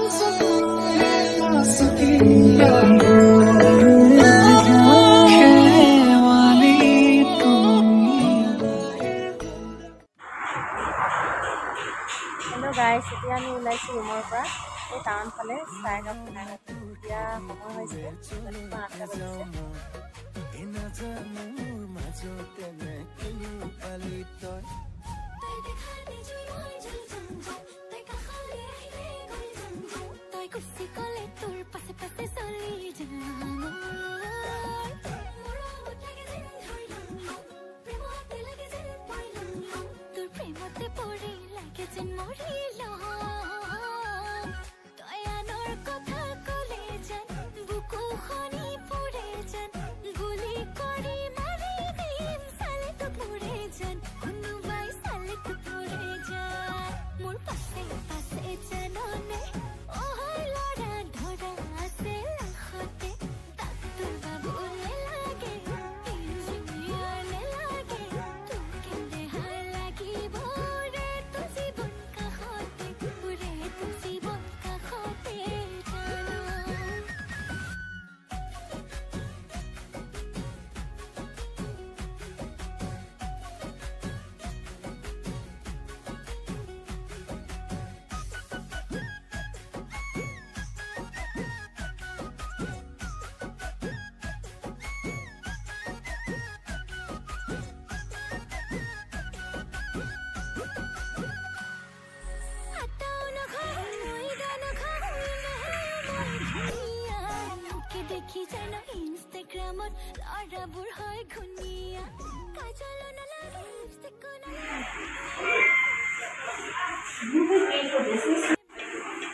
Hello' গাইছ, এতিয়া আমি ওলাইছোঁ ৰুমৰ পৰা এই টাউন ফালে চাহ একাপ খাই। এতিয়া সময় হৈছে ৰাতিপুৱা 8টা বাজিছে।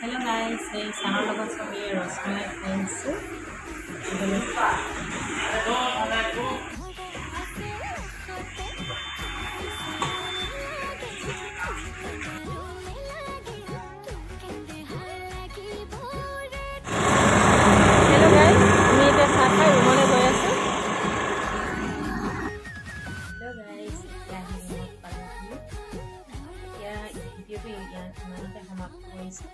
হেল্ল' গাইছ, এই চাহৰ লগত চবেই ৰসমলাই খাই আছোঁ। হেল্ল' গাইছ, আমি এতিয়া চাহ খাই ৰুমলৈ গৈ আছোঁ। হেল্ল' গাইছ, এতিয়া আহি ৰুমত পালোহি। এতিয়া ভিডিঅ'টো ইমানতে সমাপ্ত কৰিছোঁ।